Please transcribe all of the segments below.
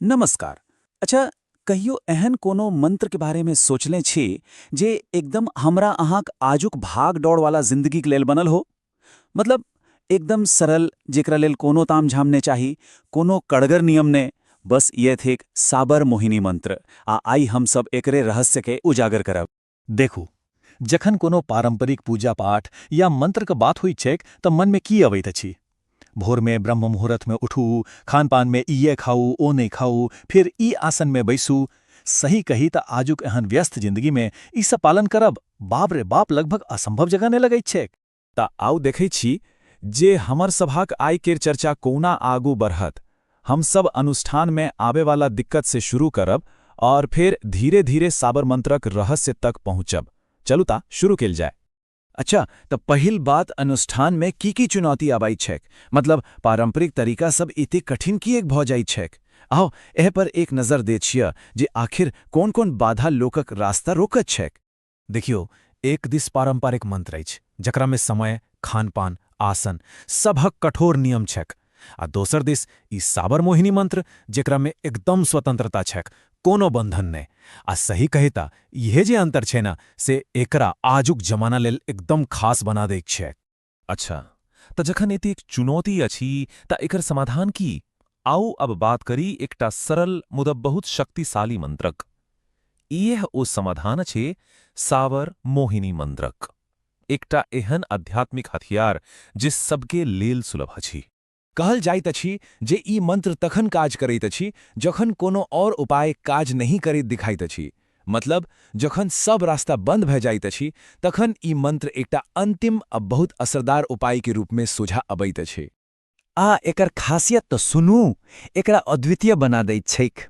नमस्कार। अच्छा, कहियो एहन कोनो मंत्र के बारे में सोचले छी जे एकदम हमरा अहाँक आजुक भाग दौड़ वाला जिंदगी के लेल बनल हो? मतलब एकदम सरल, जेकरा लेल कोनो तामझाम नहि चाही, कोनो कड़गर नियम नहि। बस ये थिक साबर मोहिनी मंत्र। आ आइ हम सब एकरे रहस्य के उजागर करब। देखू, जखन कोनो पारंपरिक पूजा पाठ या मंत्रक बात होइत छैक तऽ मनमे की अबैत अछि? भोरमे ब्रह्म मुहूर्तमे उठू, खान-पानमे इएह खाउ, ओ नहि खाउ, फिर ई आसनमे बैसू। सही कही तऽ आजुक एहन व्यस्त जिंदगीमे ई सब पालन करब बाप रे बाप, लगभग असंभव जकाँ नहि लगैत छैक? तऽ आउ देखै छी जे हमर सभाक आइ केर चर्चा कोना आगू बढ़त। हम सब अनुष्ठान में आबे वाला दिक्कत से शुरू करब और फिर धीरे धीरे साबर मंत्रक रहस्य तक पहुंचब। चलू ता शुरू केल जाय। अच्छा, तऽ पहिल बात, अनुष्ठान में की की चुनौती आबैत छैक? मतलब पारंपरिक तरीका सब एते कठिन किएक भऽ जाइत छैक? आओ, एह पर एक नजर दै छियै जे आखिर कोन कोन बाधा लोकक रास्ता रोकत छैक। देखियौ, एक दिस पारंपरिक मंत्र अछि जकरामे समय, खान-पान, आसन सभक कठोर नियम छैक, आ दोसर दिस ई साबर मोहिनी मंत्र, जेकरामे एकदम स्वतंत्रता छैक, कोनो बंधन नहि। आ सही कही तऽ इहे जे अंतर छै ने, से एकरा आजुक जमाना लेल एकदम खास बना दैत छैक। अच्छा, तऽ जखन एतेक चुनौती अछि तऽ एकर समाधान की? आउ, अब बात करी एकटा सरल मुदा बहुत शक्तिशाली मंत्रक। इएह ओ समाधान अछि, सावर मोहिनी मंत्रक। एकटा एहन आध्यात्मिक हथियार जे सबके लेल सुलभ अछि। कहल जाइत अछि जे ई मंत्र तखन काज करैत अछि जखन कोनो और उपाय काज नहि करैत दिखाइत अछि। मतलब जखन सब रास्ता बंद भए जाइत अछि, तखन ई मंत्र एकटा अंतिम आ बहुत असरदार उपाय के रूप में सोझा अबैत अछि। आ एकर खासियत तऽ सुनू, एकरा अद्वितीय बना दैत छैक।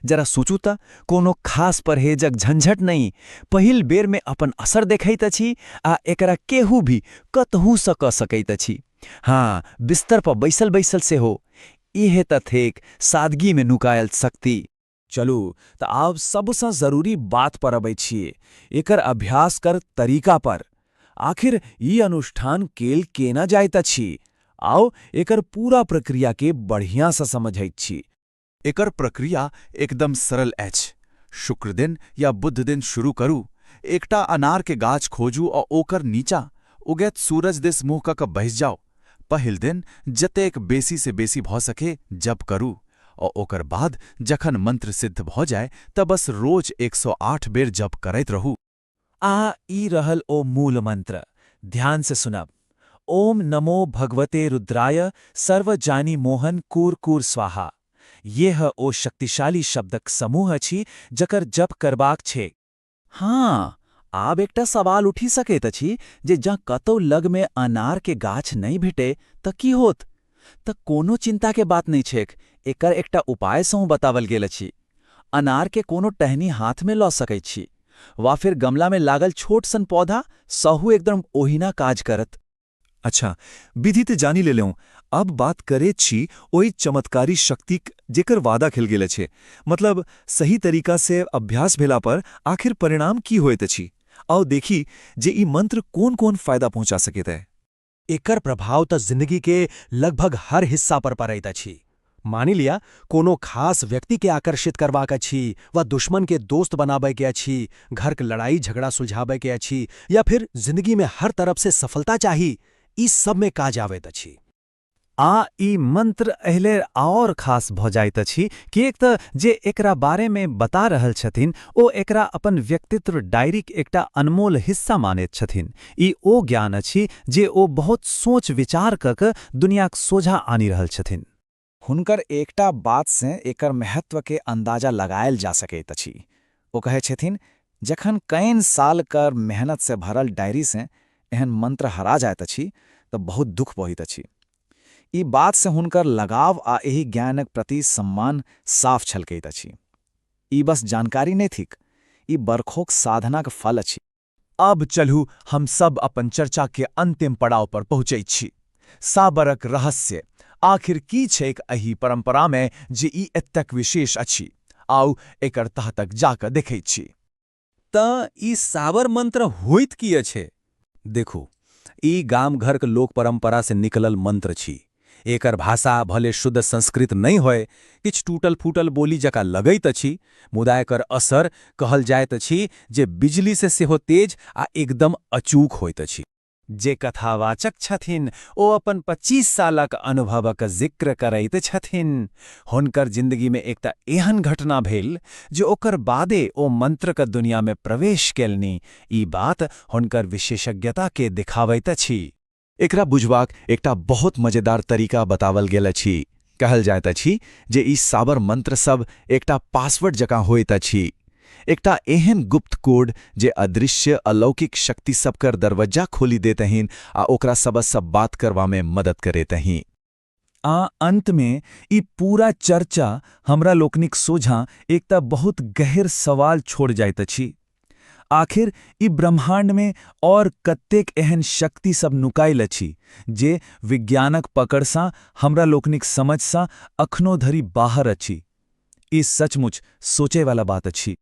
जरा सोचू तऽ, कोनो खास परहेजक झंझट नहि, पहिल बेर में अपन असर देखैत अछि आ एकरा केहू भी कतहु सँ कऽ सकैत अछि। हाँ, बिस्तर पर बैसल बैसल सेहो। इहे तऽ थिक सादगी में नुकायल शक्ति। चलू तऽ आब सबसँ जरूरी बात पर अबै छियै, एकर अभ्यास कर तरीका पर। आखिर ई अनुष्ठान केल केना जाइत अछि? आउ, एकर पूरा प्रक्रिया के बढ़िया सँ समझैत छी। एकर प्रक्रिया एकदम सरल अछि। शुक्र दिन या बुध दिन शुरू करू। एकटा अनार के गाछ खोजू आ ओकर नीचा उगैत सूरज दिस मुँह कऽ कऽ बैस जाउ। पहिल दिन जतेक बेसी से बेसी भऽ सके जप करू आ ओकर बाद जखन मंत्र सिद्ध भऽ जाय तऽ बस रोज 108 बेर जप करैत रहू। आ ई रहल ओ मूल मंत्र, ध्यान से सुनब। ओम नमो भगवते रुद्राय सर्वजानी मोहन कूर कूर स्वाहा। यह ओ शक्तिशाली शब्दक समूह अछि जकर जप करबाक छै। हाँ, आब एकटा सवाल उठि सकैत अछि जे जँ कतौ लगमे अनार के गाछ नहि भेटे तऽ की होत? तऽ कोनो चिंता के बात नहि छैक। एकर एकटा उपाय सेहो बतावल गेल अछि। अनार के कोनो टहनी हाथ में लऽ सकैत छी वा फिर गमला में लागल छोट सन पौधा सहु एकदम ओहिना काज करत। अच्छा, विधि तऽ जानि लेलहुँ। अब बात करैत छी ओहि चमत्कारी शक्तिक जेकर वादा खेल गेल अछि। मतलब सही तरीका से अभ्यास भेला पर आखिर परिणाम की होइत अछि? आओ देखी जे ई मंत्र कोन कोन फायदा पहुंचा सकैत है। एकर प्रभाव तऽ जिंदगी के लगभग हर हिस्सा पर पड़ैत अछि। मानि लिअ, कोनो खास व्यक्ति के आकर्षित करबाक अछि वा दुश्मन के दोस्त बनाबै के अछि, घर के लड़ाई झगड़ा सुलझाबै के अछि या फिर जिंदगी में हर तरफ से सफलता चाही, ई सब में काज आबैत अछि। आ ई मंत्र एहिले आओर खास भऽ जाइत अछि किएक तऽ जे एकरा बारेमे बता रहल छथिन, ओ एकरा अपन व्यक्तित्व डायरीक एकटा अनमोल हिस्सा मानैत छथिन। ई ओ ज्ञान अछि जे ओ बहुत सोच विचार कऽ कऽ दुनियाक सोझा आनि रहल छथिन। हुनकर एकटा बातसँ एकर महत्वके अंदाजा लगायल जा सकैत अछि। ओ कहै छथिन, जखन can साल कर मेहनत से भरल डायरी से एहन मंत्र हरा जाइत अछि तऽ बहुत दुख होइत अछि। ई बात से हुनकर लगाव आ एहि ज्ञानक प्रति सम्मान साफ छलकैत अछि। ई बस जानकारी नहि थिक, ई बरखोक साधनाक फल अछि। अब चलू, हम सब अपन चर्चा के अंतिम पड़ाव पर पहुंचै छी, साबरक रहस्य। आखिर की छैक एहि परंपरा में जे ई एतेक विशेष अछि? आउ, एकर तह तक जाकऽ देखै छी। तऽ ई साबर मंत्र होइत की अछि? देखू, ई गाम घरक लोक परंपरा से निकलल मंत्र छी। एकर भाषा भले शुद्ध संस्कृत नहि होय, किछु टूटल-फूटल बोली जकाँ लगैत अछि, मुदा एकर असर कहल जाइत अछि जे बिजली से सेहो तेज आ एकदम अचूक होइत अछि। जे कथावाचक छथिन ओ अपन 25 सालक अनुभवक जिक्र करैत छथिन। हुनकर जिंदगीमे एकटा एहन घटना भेल जे ओकर बादे ओ मंत्रक दुनियामे प्रवेश केलनि। ई बात हुनकर विशेषज्ञता के दिखाबैत अछि। एकरा बुझबाक एकटा बहुत मजेदार तरीका बतावल गेल अछि। कहल जाइत अछि जे ई साबर मंत्र सब एकटा पासवर्ड जकाँ होइत अछि। एकटा एहन गुप्त कोड जे अदृश्य, अलौकिक शक्ति सबकर दरवज्जा खोलि देतहिन आ ओकरा सबसँ बात करबामे मदद करेतहिं। आ अंतमे ई पूरा चर्चा हमरा लोकनिक सोझाँ एकटा बहुत गहिर सवाल छोड़ि जाइत अछि। आखिर ई ब्रह्मांडमे और कतेक एहन शक्ति सब नुकायल अछि जे विज्ञानक पकड़सँ, हमरा लोकनिक समझसँ अखनो धरि बाहर अछि? ई सचमुच सोचैवाला बात अछि।